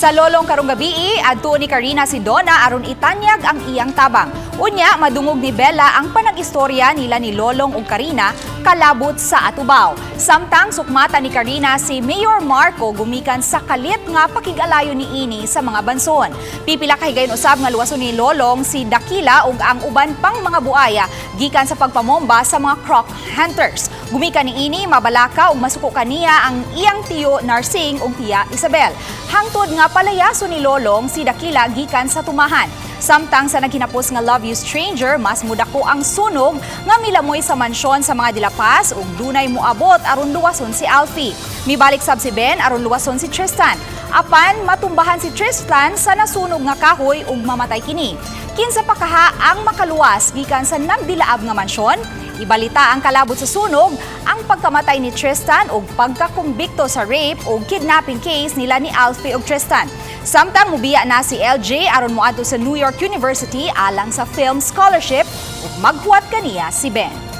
Sa Lolong karong gabii, adto ni Karina si Donna aron itanyag ang iyang tabang. Unya, madungog ni Bella ang panag-istorya nila ni Lolong ug Karina kalabot sa atubaw. Samtang sukmata ni Karina si Mayor Marco gumikan sa kalit nga pakig-alayo ni ini sa mga banson. Pipila ka higayon usab nga luwason ni Lolong si Dakila ug ang uban pang mga buaya gikan sa pagpamomba sa mga croc hunters. Gumikan ni ini, mabalaka ug masuko kaniya ang iyang tiyo Narsing ug tiya Isabel. Hangtod nga palayaso ni Lolong si Dakila gikan sa tumahan. Samtang sa naghinapos nga Love You Stranger, mas mudako ang sunog nga milamoy sa mansyon sa mga Dela Paz ug dunay moabot aron luwason si Alfie. Mibalik sab si Ben aron luwason si Tristan. Apan matumbahan si Tristan sa nasunog nga kahoy ug mamatay kini. Kinsa pa kaha ang makaluwas gikan sa nagdilaab nga mansyon? Ibalita ang kalabot sa sunog, ang pagkamatay ni Tristan ug pagkakumbikto sa rape ug kidnapping case nila ni Alfie ug Tristan. Samtang mubiya na si LJ aron moadto sa New York University alang sa film scholarship ug maghuwat kaniya si Ben.